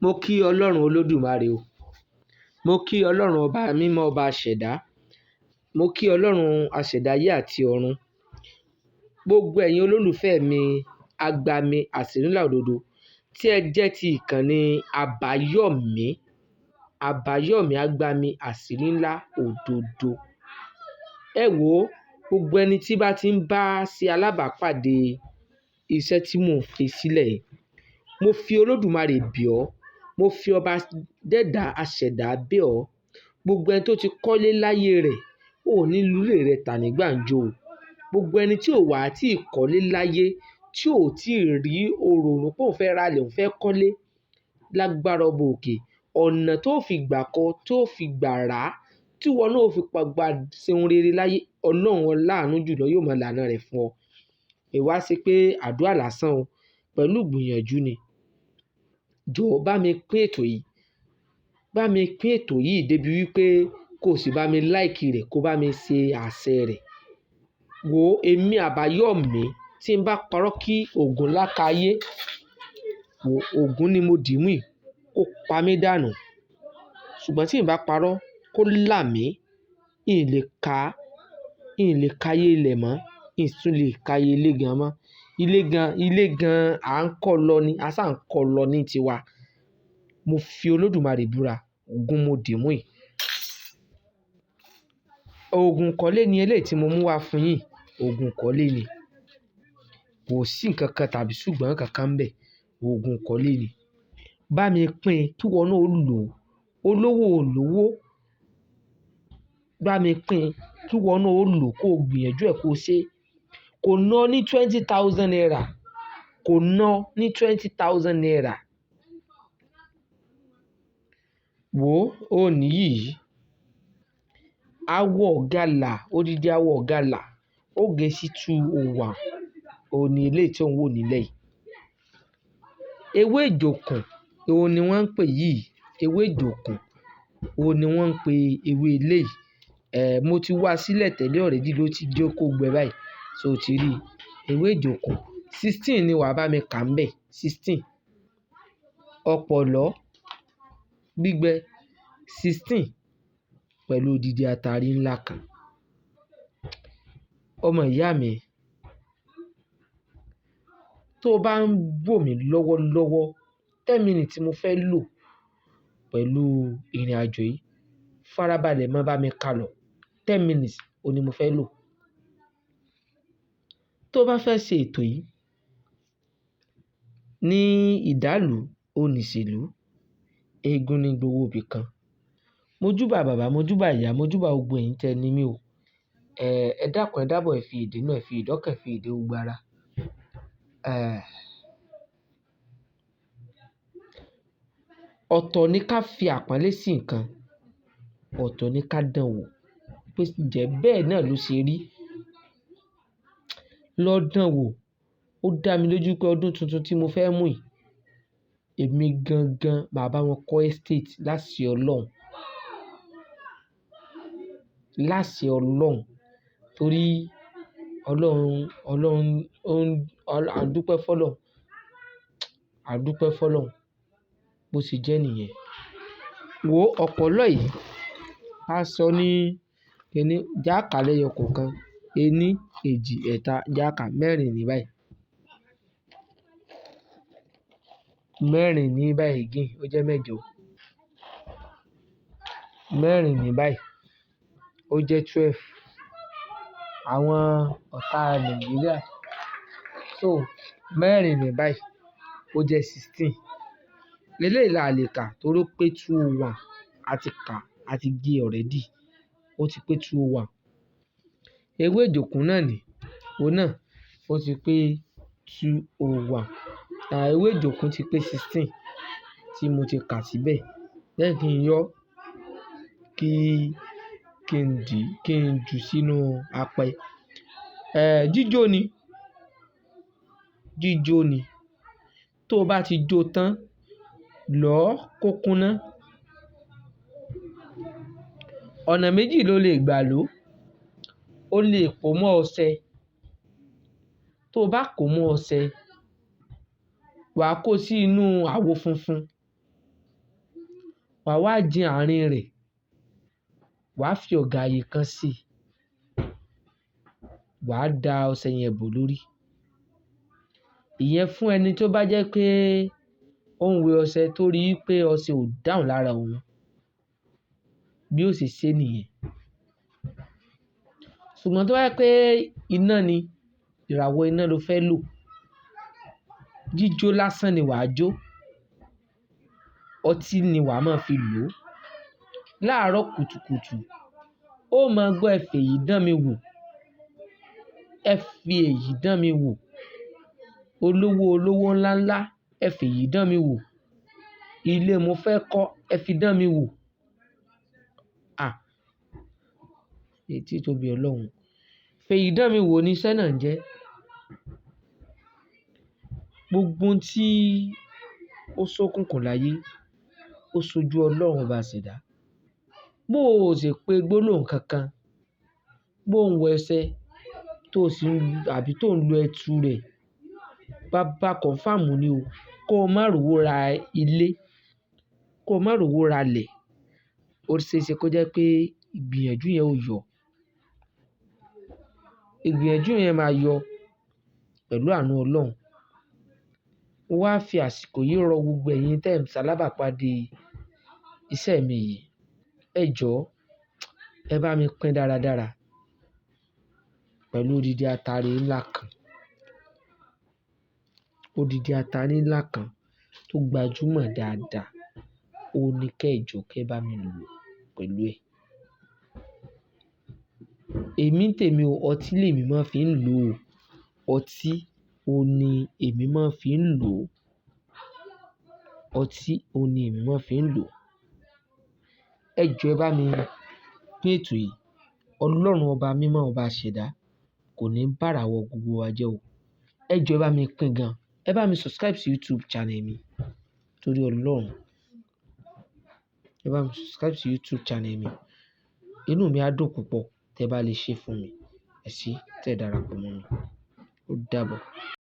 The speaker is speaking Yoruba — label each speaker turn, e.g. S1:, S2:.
S1: Mo kí Ọlọ́run Olódùmarè o. Mo kí Ọlọ́run ọba mímọ́ ọba aṣẹ̀dá. Mo kí Ọlọ́run aṣẹ̀dá ayé àti ọ̀run. Gbogbo ẹ̀yin olólùfẹ́ mi, agbami àṣírí ńlá òdodo tí ẹ jẹ́ ti ìkànnì Àbáyọ̀mí, Àbáyọ̀mí agbami àṣírí ńlá òdodo. Ẹ wò ó, gbogbo ẹni tí bá ti ń bá ṣe alábàápàdé iṣẹ́ tí mò ń fi sílẹ̀ yìí. Mo fi Olódùmarè bẹ̀ ọ́, mo fi ọba dẹ́dà aṣẹ̀dá bẹ̀ ọ́. Gbogbo ẹni tó ti kọ́lé láyé rẹ̀, ò ní lulé rẹ̀ tà ní gbàǹjo o. Gbogbo ẹni tí ò wá tí ì kọ́lé láyé, tí ò tí ì rí òrònú pé òun fẹ́ ra ilẹ̀, òun fẹ́ kọ́lé, lágbára ọba òkè, ọ̀nà tó fi gbà kọ́, tó fi gbà rà, tí ìwọ náà ó fi gba ṣe ohun rere láyé, Ọlọ́run aláàánú jùlọ yóò máa lànà rẹ̀ fún ọ. Ìwá ṣe pé àdúrà lásán o, pẹ̀lú ìgbìyànjú ni. Jọ̀ọ́ bá mi pín ètò yìí. Bá mi pín ètò yìí débi wípé kó sì bá mi like rẹ̀, kó bá mi ṣe àṣẹ rẹ̀. Wò ó, èmi Àbáyọ̀mí tí ń bá parọ́ kí ògùn lákàyé. Wò ó, ògùn ni mo dì mú yìí, kó pa mí dànù. Ṣùgbọ́n tí ń bá parọ́ kó là mí, ìn lè ka, ìn lè káyé ilẹ̀ mọ́, ìn tún lè káyé ilé gan mọ́. Ilé gan à ń kọ́ lọ ní, a sá ń kọ́ lọ ní tiwa. Mo fi Olódùmarè búra, ògùn mo dì mú yìí. Ògùn kọ́lé ni eléyìí tí mo mú wá fún yín. Ògùn kọ́lé ni. Kò sí ǹkan kan tàbí ṣùgbọ́n kankan bẹ́ẹ̀. Ògùn kọ́lé ni. Bá mi pín kí ìwọ náà ó lò ó. Olówó ò lówó. Bá mi pín kí ìwọ náà ó lò ó kó gbìyànjú ẹ kó ṣe. Kò ná ní 20,000 naira. Kò ná ní 20,000 naira. Wò ó, ó níyì. Awọ gàlà, odidi awọ gàlà, ó gé sí 201. Ó ní eléyìí tí ò ń wò nílẹ̀ yìí. Ewé ìjòkùn, òun ni wọ́n ń pè yìí. Ewé ìjòkùn, òun ni wọ́n ń pè ewé eléyìí. Mo ti wá sílẹ̀ tẹ́lẹ̀ already ló ti jẹ́ kó gbẹ báyìí. So o ti rí ewé ìjòkùn. 16 ni wà bá mi kà ń bẹ̀. 16. Ọ̀pọ̀lọ́ gbígbẹ 16 pẹ̀lú odidi atari ńlá kan. Ọmọ ìyá mi, tó bá ń wò mí lọ́wọ́lọ́wọ́, 10 minutes tí mo fẹ́ lò pẹ̀lú ìrìnàjò yìí, farabalẹ̀ má bá mi kà lọ. 10 minutes òun ni mo fẹ́ lò. Tó bá fẹ́ ṣe ètò yìí ní ìdálù oníṣèlú, eégún ní gbowó ibì kan. Mo júbà bàbá, mo júbà ìyá, mo júbà gbogbo ẹ̀yin tẹ ní mí o. Ẹ dákun, ẹ dábọ̀, ẹ fi ìdè náà, ẹ fi ìdọ́kàn, ẹ fi ìdè gbogbo ara. Ọ̀tọ̀ ni ká fi àpọ́nlé sí nǹkan, ọ̀tọ̀ ni ká dán wò. Pé ǹjẹ́ bẹ́ẹ̀ náà ló ṣe rí. Lọ dán wò. Ó dá mi lójú pé ọdún tuntun tí mo fẹ́ mú yìí, èmi gangan màá bá wọn kọ́ estate láṣẹ Ọlọ́run. Láṣẹ Ọlọ́run. Torí Ọlọ́run, Ọlọ́run, ó ń, a dúpẹ́ fún Ọlọ́run. A dúpẹ́ fún Ọlọ́run. Bó ṣe jẹ́ nìyẹn. Wò ó, ọ̀pọ̀lọ́ yìí, a sọ ní kíni, jáàkà lẹ́yọ kọ̀ọ̀kan. Ení, èjì, ẹ̀ta, jáàkà mẹ́rin ní báyìí. Mẹ́rin ní báyìí again, ó jẹ́ mẹ́jọ. Mẹ́rin ní báyìí, ó jẹ́ 12. Àwọn ọ̀tá Nàìjíríà. So mẹ́rin ní báyìí, ó jẹ́ 16. Eléyìí la lè kà torí ó pé 201. A ti kà, a ti gé already. Ó ti pé 201. Ewé ìjòkùn náà ni, òun náà ó ti pé 201. Ewé ìjòkùn ti pé 16 tí mo ti kà síbẹ̀. Lẹ́yìn kí n yọ, kí n dì, kí n ju sínú apẹ. Jíjó ni. Jíjó ni. Tó bá ti jó tán, lọ́ kó kúná. Ọ̀nà méjì ló lè gbà ló. O lè pò mọ́ ọṣẹ. Tó bá kó mọ́ ọṣẹ, wà á kó sí inú àwo funfun. Wà wá jin àárín rẹ̀, wà á fi ọ̀gà ààyè kan sí i, wà á da ọṣẹ yẹn bò lórí. Ìyẹn fún ẹni tó bá jẹ́ pé ó ń wẹ ọṣẹ tó rí pé ọṣẹ ò dáhùn lára òun. Bí ó ṣe ṣe nìyẹn. Ṣùgbọ́n tó bá jẹ́ pé iná ni, ìràwọ̀ iná ló fẹ́ lò. Jíjó lásán ni wà á jó. Ọtí ni wà á máa fi lò. Láàárọ̀ kùtùkùtù, ó máa gbọ́ ẹ fi èyí dán mi wò. Ẹ fi èyí dán mi wò. Olówó olówó ńlá ńlá, ẹ fi èyí dán mi wò. Ilé mo fẹ́ kọ́, ẹ fi dán mi wò. À, èyí tóbi Ọlọ́run. Fi èyí dán mi wò ni iṣẹ́ náà ń jẹ́. Gbogbo ohun tí ó ṣókùnkùn láyé, ó ṣojú Ọlọ́run ọba àṣẹ̀dá. Bó ò ṣe pé gbólóhùn kankan, bó ń wẹ ọṣẹ tó sì ń àbí tó ń lo ẹtu rẹ̀, bàbá confirm ni o. Kó má rówó ra ilé, kó má rówó ra ilẹ̀. Ó ṣe é ṣe kó jẹ́ pé ìgbìyànjú yẹn ó yọ. Ìgbìyànjú yẹn máa yọ pẹ̀lú àánú Ọlọ́run. Mo wá fi àsìkò yìí rọ gbogbo ẹ̀yin tí ẹ̀ ń ṣalábàápàdé iṣẹ́ mi yìí. Ẹ jọ̀ọ́, ẹ bá mi pín dáradára pẹ̀lú odidi atare ńlá kan. Odidi atare ńlá kan tó gbajúmọ̀ dáadáa. Ó ní kí ẹ jọ̀ọ́ kí ẹ bá mi lò pẹ̀lú ẹ̀. Èmi ń tèmi o, ọtí lèmi máa ń fi ń lò o. Ọtí òun ní èmi máa ń fi ń lò. Ọtí òun ní èmi máa ń fi ń lò. Ẹ jọ̀ọ́ ẹ bá mi pín ètò yìí. Ọlọ́run ọba mímọ́ ọba àṣẹ̀dá kò ní bá ìràwọ̀ gbogbo wa jẹ́ o. Ẹ jọ̀ọ́ ẹ bá mi pín gan. Ẹ bá mi subscribe sí YouTube channel mi torí Ọlọ́run. Ẹ bá mi subscribe sí YouTube channel mi. Inú mi á dùn púpọ̀ tí ẹ bá lè ṣe fún mi. Ẹ ṣé tí ẹ darapọ̀ mọ́ mi. Ó dàbọ̀.